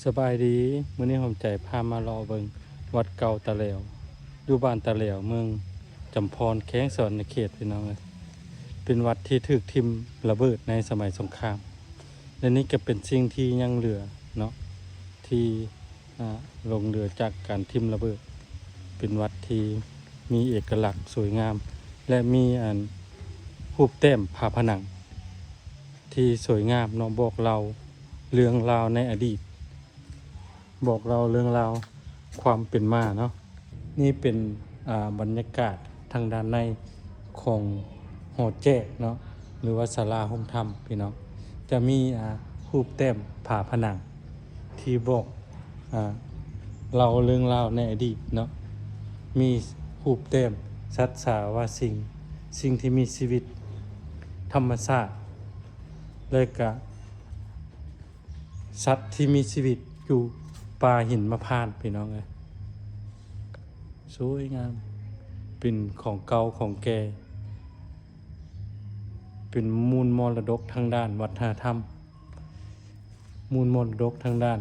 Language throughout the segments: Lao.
ສະບາຍດີ, ມື້ນີ້ຫອມໃຈພາມາເລາະເບິ່ງວັດເກົ່າຕາແຫຼວ ຢູ່ບ້ານຕາແຫຼວ ເມືອງຈຳພອນ ແຂວງສະຫວັນນະເຂດ ພີ່ນ້ອງເອີຍ. ເປັນວັດທີ່ຖືກຖິ້ມລະເບີດໃນສະໄໝສົງຄາມ ແລະ ນີ້ກໍເປັນສິ່ງທີ່ຍັງເຫຼືອເນາະ ທີ່ ອາ ຫຼົງເຫຼືອຈາກການຖິ້ມລະເບີດ. ເປັນວັດທີ່ມີເອກະລັກສວຍງາມ ແລະ ມີອັນຮູບແຕ້ມຝາຜະໜັງທີ່ສວຍງາມເນາະ, ບອກເລົ່າເລື່ອງລາວໃນອະດີດ, ບອກເລົ່າເລື່ອງລາວຄວາມເປັນມາເນາະ. ນີ້ເປັນ ອາ ບັນຍາກາດທາງດ້ານໃນຂອງຫໍແຈກເນາະ ຫຼືວ່າສາລາໂຮງທຳ ພີ່ນ້ອງ. ຈະມີ ອາ ຮູບແຕ້ມຝາຜະໜັງທີ່ບອກ ອາ ເລົ່າເລື່ອງລາວໃນອະດີດເນາະ, ມີຮູບແຕ້ມສັດສາວາສິ່ງ, ສິ່ງທີ່ມີຊີວິດ, ທຳມະຊາດ ແລະກະ ສັດທີ່ມີຊີວິດຢູ່ປ່າຫິມມະພານ ພີ່ນ້ອງເອີຍ. ສວຍງາມ, ເປັນຂອງເກົ່າຂອງແກ່, ເປັນມູນມໍລະດົກທາງດ້ານວັດທະນະທຳ, ມູນມໍລະດົກທາງດ້ານ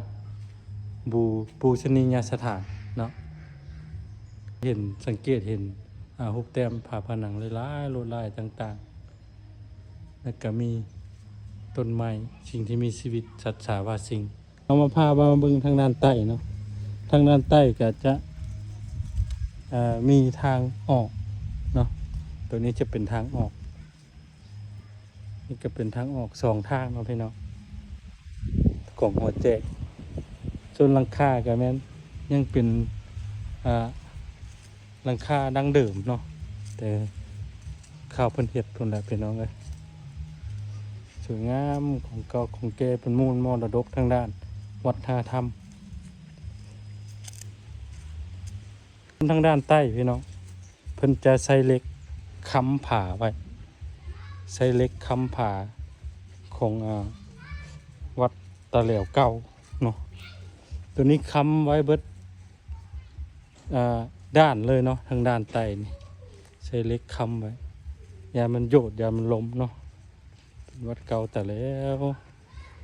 ບູ ປູຊະນີຍະສະຖານເນາະ. ເຫັນ ສັງເກດເຫັນ ອາ ຮູບແຕ້ມຝາຜະໜັງຫຼາຍໆ ລວດລາຍຕ່າງໆ. ແລ້ວກະມີຕົ້ນໄມ້, ສິ່ງທີ່ມີຊີວິດ, ສັດສາວາສິ່ງ. ເຮົາມາພາມາເບິ່ງທາງດ້ານໃຕ້ເນາະ. ທາງດ້ານໃຕ້ກະຈະ ເອີ ມີທາງອອກເນາະ. ໂຕນີ້ຈະເປັນທາງອອກ. ນີ້ກະເປັນທາງອອກສອງທາງເນາະ ພີ່ນ້ອງ, ຂອງຫໍແຈກ. ສ່ວນຫຼັງຄາກະແມ່ນຍັງເປັນ ອາ ຫຼັງຄາດັ້ງເດີມເນາະ, ແຕ່ຄາວເພິ່ນເຮັດພຸ້ນແຫຼະ ພີ່ນ້ອງເອີຍ. ສວຍງາມ, ຂອງເກົ່າຂອງແກ່, ເປັນມູນມໍລະດົກທາງດ້ານວັດທະນະທຳ. ທາງດ້ານໃຕ້ ພີ່ນ້ອງ, ເພິ່ນຈະໃຊ້ເຫຼັກຄ້ຳຝາໄວ້, ໃຊ້ເຫຼັກຄ້ຳຝາຂອງ ອາ ວັດຕາແຫຼວເກົ່າເນາະ. ໂຕນີ້ຄ້ຳໄວ້ເບິດ ອາ ດ້ານເລີຍເນາະ, ທາງດ້ານໃຕ້ນີ້ໃຊ້ເຫຼັກຄ້ຳໄວ້, ຢ້ານມັນໂຍດ, ຢ້ານມັນລົ້ມເນາະ. ເປັນວັດເກົ່າຕາແຫຼວ,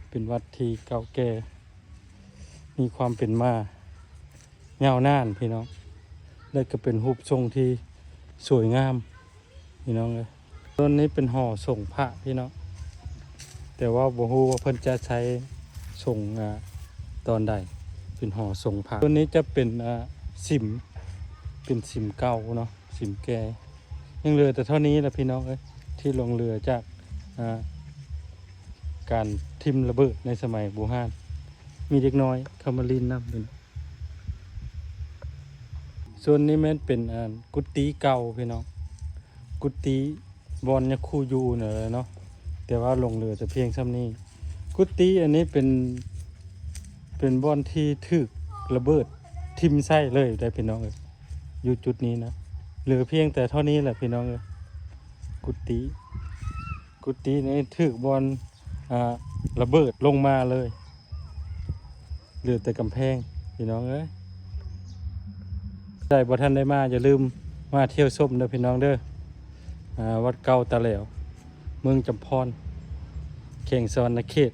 ເປັນວັດທີ່ເກົ່າແກ່, ມີຄວາມເປັນມາຍາວນານ ພີ່ນ້ອງ, ແລະກະເປັນຮູບຊົງທີ່ສວຍງາມ ພີ່ນ້ອງເອີຍ. ໂຊນນີ້ເປັນຫໍສົງພະ ພີ່ນ້ອງ, ແຕ່ວ່າບໍ່ຮູ້ວ່າເພິ່ນຈະໃຊ້ສົງ ອາ ຕອນໃດ, ເປັນຫໍສົງພະ. ໂຊນນີ້ຈະເປັນ ອາ ສິມ, ເປັນສິມເກົ່າເນາະ, ສິມແກ່. ຍັງເຫຼືອແຕ່ເທົ່ານີ້ລະ ພີ່ນ້ອງເອີຍ, ທີ່ຫຼົງເຫຼືອຈາກ ອາ ການຖິ້ມລະເບີດໃນສະໄໝບູຮານ. ມີເດັກນ້ອຍເຂົ້າມາຫຼິ້ນນຳ. ສ່ວນນີ້ແມ່ນເປັນ ອັນ ກຸຕິເກົ່າ ພີ່ນ້ອງ, ກຸຕິບ່ອນຍາຄູຢູ່ນັ້ນແຫຼະເນາະ, ແຕ່ວ່າຫຼົງເຫຼືອແຕ່ພຽງສ່ຳນີ້. ກຸຕິອັນນີ້ເປັນ ເປັນບ່ອນທີ່ຖືກລະເບີດຖິ້ມໃສ່ເລີຍໄດ໋ ພີ່ນ້ອງເອີຍ, ຢູ່ຈຸດນີ້ນະ. ເຫຼືອພຽງແຕ່ເທົ່ານີ້ແຫຼະ ພີ່ນ້ອງເອີຍ, ກຸຕິ ກຸຕິນີ້ຖືກບ່ອນ ອາ ລະເບີດລົງມາເລີຍ, ເຫຼືອແຕ່ກຳແພງ ພີ່ນ້ອງເອີຍ. ໃຜບໍ່ທັນໄດ້ມາ ຢ່າລືມມາທ່ຽວຊົມເດີ ພີ່ນ້ອງເດີ. ອາ ວັດເກົ່າຕາແຫຼວ ເມືອງຈຳພອນ ແຂວງສະຫວັນນະເຂດ.